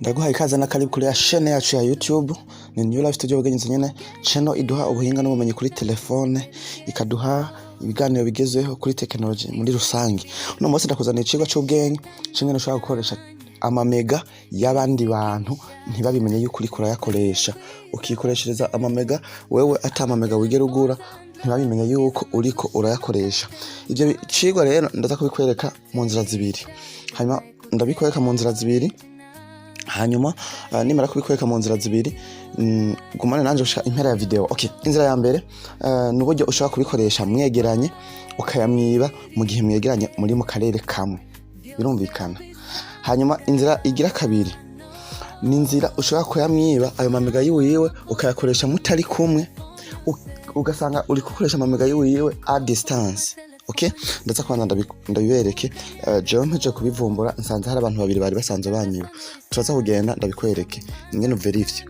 Ndaguhaye ikaze na karibu kuri ya chaîne yacu ya YouTube, ni New Life Studio Bugenzi nyene, channel iduha ubuhinga n'ubumenyi kuri telefone, ikaduha ibiganiro bigezweho kuri technology muri rusange. Uno munsi ndakuzaniye icigwa c'ubwenge c'ingene ushobora gukoresha amamega y'abandi bantu ntibabimenye yuko uriko urayakoresha, ukikoreshereza amamega wewe ata mamega wigera ugura, ntibabimenye yuko uriko urayakoresha. Ivyo cigwa rero ndaza kubikwereka mu nzira zibiri. Hanyuma ndabikwereka mu nzira zibiri. Hanyuma nimara kubikwereka mu nzira zibiri, gumane nanje gushika impera ya video. Okay, inzira ya mbere ni uburyo ushobora kubikoresha mwegeranye, ukayamwiba mu gihe mwegeranye, muri mu karere kamwe, birumvikana. Hanyuma inzira igira kabiri ni inzira ushobora kuyamwiba ayo mamega yiwiwe, ukayakoresha mutari kumwe, ugasanga uri gukoresha amamega yiwiwe à distance. Okay, ndaza kubanza ndabibereke. Jewe mpeje kubivumbura, nsanze hari abantu babiri bari basanzwe banyiba. Turaza kugenda ndabikwereke ingene uverifye.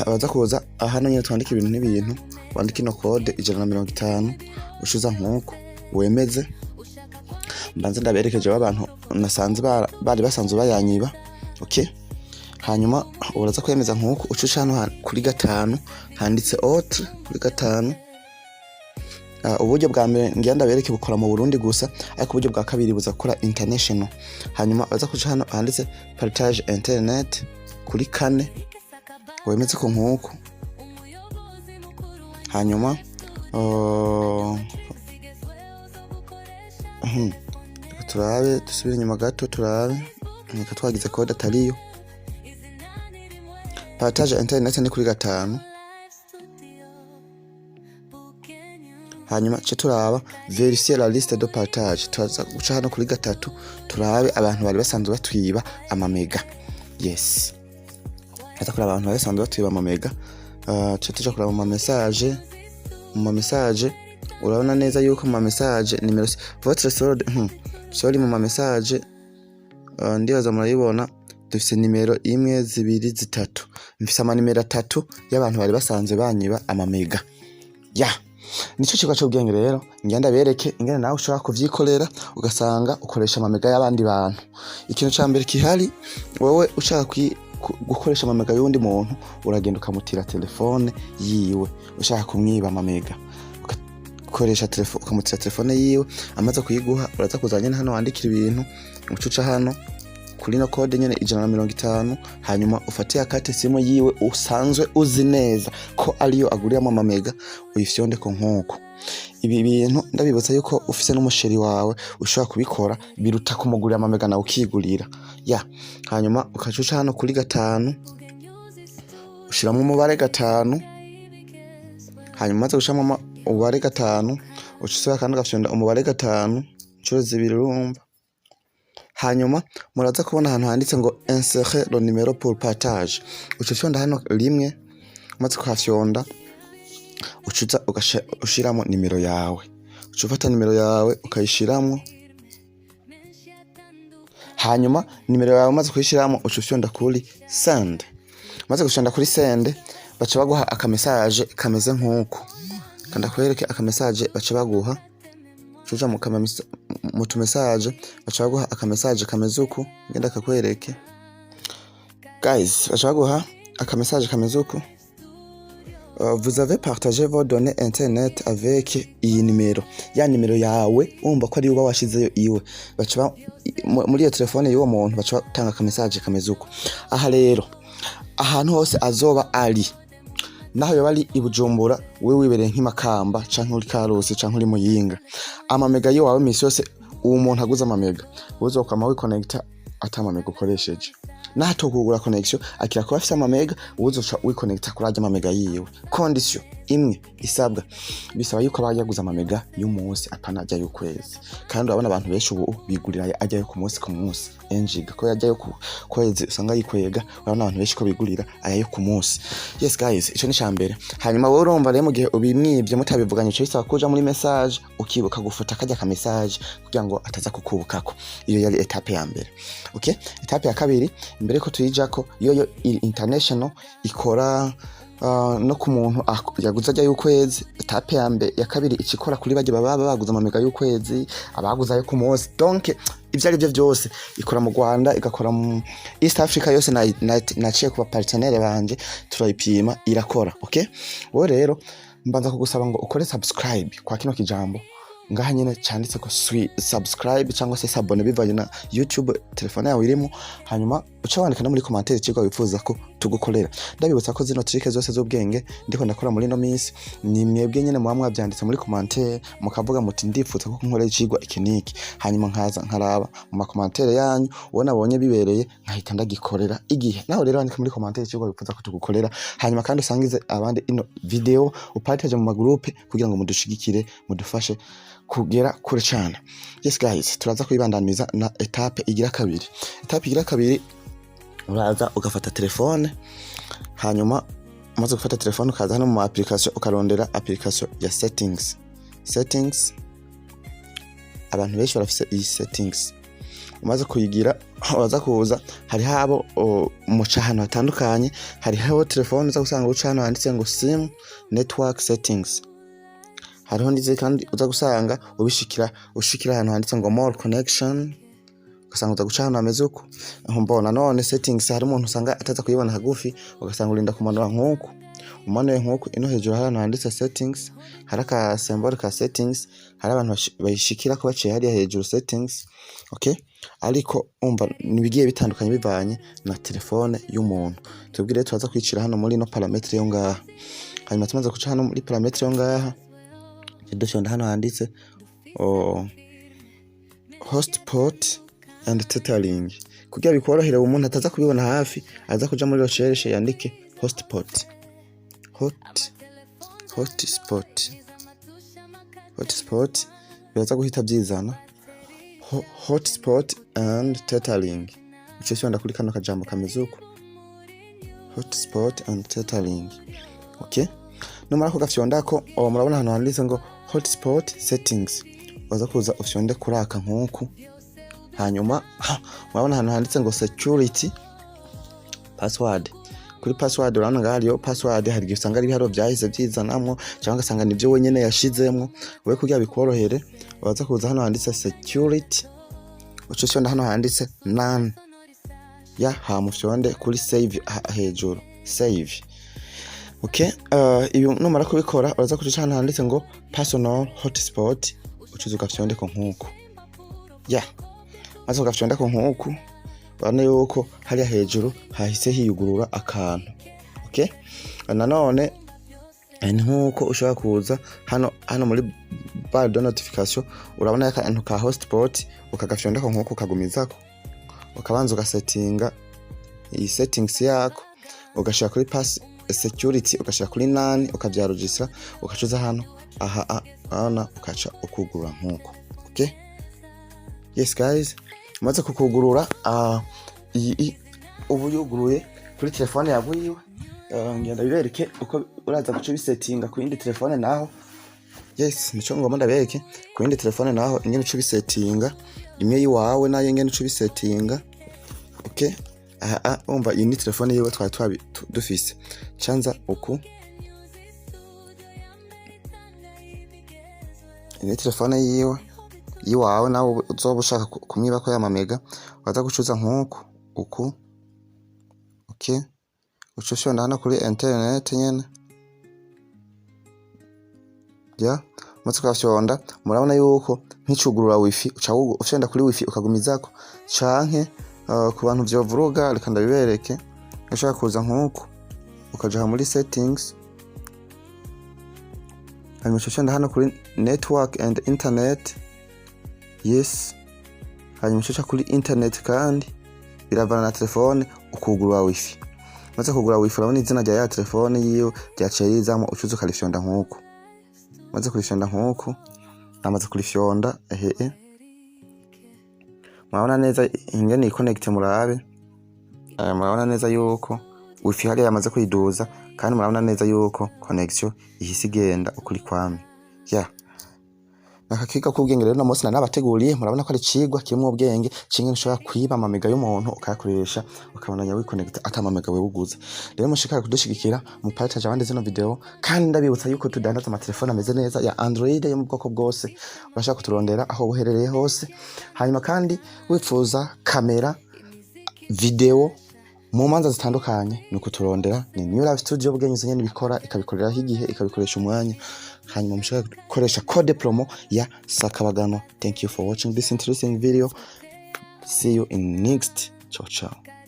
Abaza kuza hano nyene, twandika ibintu n'ibintu, wandika ino code 150, ushiza nkuko wemeze. Mbanze ndabereke jewe abantu nasanze bari basanzwe bayanyiba. Okay, hanyuma uraza kwemeza nkuko, ucuca hano kuri gatanu handitse autre, kuri gatanu. Uburyo bwa mbere ngira ndabereke bukora mu Burundi gusa, ariko uburyo bwa kabiri buza gukora international. Hanyuma baza kuca hano handitse partage internet kuri kane, wemeze ko nkuko. Hanyuma reka turabe, dusubire inyuma gato turabe, reka twagize code atariyo. Partage internet ni kuri gatanu. Hanyuma ce turaba vérifier la liste de partage. Turaza guca hano kuri gatatu, turabe abantu bari basanzwe batwiba amamega. Yes, aza kuraba abantu bari basanzwe batwiba amamega. Ce tuja kuraba mu ma message. Urabona neza yuko mu ma message nimero votre solde, sorry, mu ma message, ndibaza murayibona, dufise nimero imwe, zibiri, zitatu. Mfise amanimero atatu y'abantu bari basanzwe banyiba amamega. Ya, nico cigwa c'ubwenge rero ngira ndabereke ingene nawe ushobora kuvyikorera, ugasanga ukoresha amamega y'abandi bantu. Ikintu ca mbere kihari, wowe ushaka gukoresha amamega y'uwundi muntu, uragenda ukamutira telefone yiwe. Ushaka kumwiba amamega, ugakoresha telefone, ukamutira telefone yiwe. Amaze kuyiguha, uraza kuza nyene hano wandikira ibintu, ucuca hano kuri no code nyene 150. Hanyuma ufate ya carte SIM yiwe usanzwe uzi neza ko ariyo aguriramo amamega, uyifyondeko nkuko. Ibi bintu ndabibutsa yuko ufise n'umuchéri wawe ushobora kubikora, biruta kumugurira amamega nawe ukigurira ya. Hanyuma ukaca uca hano kuri gatanu, ushiramwo umubare gatanu. Hanyuma umaze gushiramo umubare gatanu, uca usubira kandi ugafyonda umubare gatanu incuro zibiri, urumva. Hanyuma muraza kubona ahantu handitse ngo "insérer le numéro pour partage", uca ufyonda hano rimwe. Umaze kuhafyonda, uca uza ushiramo nimero yawe, uca ufata nimero yawe ukayishiramwo. Hanyuma nimero yawe umaze kuyishiramo, uca ufyonda kuri send. Umaze gufyonda kuri send, baca baguha aka message kameze nk'uku. Kanda kwereke aka message baca baguha. Uca mu tu message, baca baguha aka message kameze uku. Ngenda kakwereke guys, baca baguha aka message kameze uku: "Vous avez partagé vos données internet avec iyi nimero." Ya nimero yawe wumva ko ari uba washizeyo iwe, baca muri iyo telefone y'uwo muntu baca batanga aka message kameze uko. Aha rero, ahantu hose azoba ari, naho yoba ari i Bujumbura, wewe wibereye nk'imakamba, canke uri Karusi, canke uri Muyinga, amamega yiwawe misi yose uwo muntu aguze amamega, uzokwama wikonekita ata mamega ukoresheje. Naho atokugura connection, akira kuba afise amamega, uzoca wikonekita kuri arya mamega yiwe. Condition imwe isabwa, bisaba yuko aba yaguze amamega y'umunsi, apana ajya y'ukwezi. Kandi urabona abantu benshi ubu bigurira ajyayo ku munsi ku munsi, enjiga ko yajyayo ku kwezi usanga yikwega. Urabona abantu benshi ko bigurira ayayo ku munsi. Yes guys, ico ni cambere. Hanyuma wowe urumva rero, mu gihe ubimwivye mutabivuganye, ico bisaba kuja muri message, ukibuka gufuta kajya ka message kugira ngo ataza kukubukako. Iyo yari étape ya mbere. Okay, étape ya kabiri, imbere ko tuyijako, yoyo iri international, ikora no ku muntu yaguze ajya y'ukwezi. Étape ya mbere, ya kabiri ikikora kuri barya baba baguze amamega y'ukwezi, abaguze ayo ku munsi. Donc Ivyo ari byo byose, ikora mu Rwanda, igakora mu East Africa yose. Naciye ku ba partenaire banje, turayipima, irakora. Okay, wowe rero mbanza kugusaba ngo ukore subscribe kwa kino kijambo ngaha nyene canditse ko subscribe cyangwa se s'abonner, bivanye na YouTube telefone yawe irimo. Hanyuma uca wandika no muri commentaire icigwa wifuza ko tugukorera. Ndabibutsa ko zino trick zose z'ubwenge ndiko ndakora muri ino minsi, ni mwebwe nyene muba mwavyanditse muri commentaire, mukavuga muti: "Ndifuza ko nkorera icigwa iki niki." Hanyuma nkaza nkaraba mu ma commentaire yanyu, uwo nabonye bibereye nkahita ndagikorera igihe. Nawe rero wandika muri commentaire icigwa wifuza ko tugukorera, hanyuma kandi usangize abandi ino video, upartage mu ma groupe kugira ngo mudushigikire, mudufashe kugera kure cyane. Yes guys, turaza kwibandaniza na étape igira kabiri. Étape igira kabiri, uraza ugafata telefone. Hanyuma umaze gufata telefone, ukaza hano mu application, ukarondera application ya settings. Settings, abantu benshi barafise iyi settings. Umaze kuyigira, uraza kuza, hariho abo muca ahantu hatandukanye. Hariho telefone uza gusanga uca hano handitse ngo SIM network settings. Hariho n'izindi kandi uza gusanga ubishikira, ushikira ahantu handitse ngo more connection, ugasanga uza guca ahantu hameze uko. Mbona none settings, hari umuntu usanga ataza kuyibona hagufi, ugasanga urinda kumanura nk'uku. Umanuye nk'uku, ino hejuru hari ahantu handitse settings, hari aka symbole ka settings. Hari abantu bayishikira ko baciye hariya hejuru settings. Okay, ariko umva, nibigiye bitandukanye bivanye na telefone y'umuntu. Tubwire, turaza kwicira hano muri ino paramètre yo ngaha. Hanyuma tumaze guca hano muri paramètre yo ngaha, dufyonda hano handitse hotspot and tethering. Kugira bikorohere, umuntu ataza kubibona hafi, aza kuja muri recherche yandike hotspot, hotspot, hotspot, biraza guhita byizana hotspot and tethering. Uce fyonda kuri kano kajambo kameze uko, hotspot and tethering. Okay, numara kugafyondako, oh, murabona ahantu handitse ngo hotspot settings. Waza kuza ufyonde kuraka nk'uku. Hanyuma murabona ahantu handitse ngo security, password. Kuri password, urabona ngaha hariyo password. Hari igihe usanga ari ibiharuro vyahise vyizanamwo, cyangwa ugasanga nivyo wenyene yashizemwo. Wewe kugira bikorohere, waza kuza hano handitse security, uca ufyonda hano handitse none ya, hama ufyonde kuri save hejuru, save. Okay, ibi numara kubikora, uraza kuca hano handitse ngo personal hotspot, ucuza ugafyondeko nk'uku ya. Maze ugafyondako nk'uku, urabona yuko hariya hejuru hahise hiyugurura akantu. Okay, nanone ni nk'uko ushobora kuza hano muri barre de notification, urabona akantu ka hotspot, ukagafyondako nk'uko, ukagumizako, ukabanza ugasetinga iyi settings yako, ugashira kuri pass security, ugashira kuri none, ukavyarujisa, ugacuza hano aha, urabona, ukaca ukugurura nk'uko. Okay, yes guys, umaze kukugurura, iyi ubu yuguruye kuri telefone yawe yiwe. Ngenda bibereke uko uraza guca ubisetinga ku yindi telefone naho. Yes, nico ngomba ndabereke ku yindi telefone naho, ingene uca ubisetinga, imwe yiwawe nayo ingene uca ubisetinga. Okay, aha umva, iyi ni telefone yiwe twari dufise. Canza uku, iyi ni telefone yiwe. Yiwawe nawe uzoba ushaka kumwibako ya mamega, waza gucuza nk'uku uku. Okay, uca ufyonda hano kuri internet nyene ya. Umaze kuhafyonda, murabona yuko nk'icugurura wifi, uca ufyonda kuri wifi ukagumizako, canke ku bantu vyovuruga, reka ndabibereke. Ushaka kuza nk'uku, ukaja muri settings, hanyuma uca ufyonda hano kuri network and internet. Yes, hanyuma uca uca kuri internet, kandi biravana na telefone, ukugurura wifi. Umaze kugura wifi, urabona izina rya ya telefone yiwe ryaciye rizamwo, ucuza ukarifyonda nk'uku. Umaze kurifyonda nk'uku, namaze kurifyonda, ehe, murabona neza ingene iyi connect. Murabe, murabona neza yuko wifi hariya yamaze kuyiduza, kandi murabona neza yuko connection ihise igenda ukuri kwamye ya. Aka k'ubwenge rero uno munsi nanabateguriye, murabona ko ari icigwa kirimwo ubwenge c'ingene ushobora kwiba amamega y'umuntu, ukayakoresha, ukabandanya wikonekta ata mamega wewe uguze. Rero mushikare kudushigikira, mupartage abandi zino video. Kandi ndabibutsa yuko tudandaza amatelefone ameze neza ya Android yo mu bwoko bwose. Urashaka kuturondera aho uherereye hose. Hanyuma kandi wifuza kamera video mu manza zitandukanye, ni ukuturondera, ni New Life Studio Bwenyuze nyene ibikora, ikabikoreraho igihe, ikabikoresha umwanya. Hanyuma mushobora gukoresha code promo ya Sakabagano. Thank you for watching this interesting video. See you in next. Ciao ciao.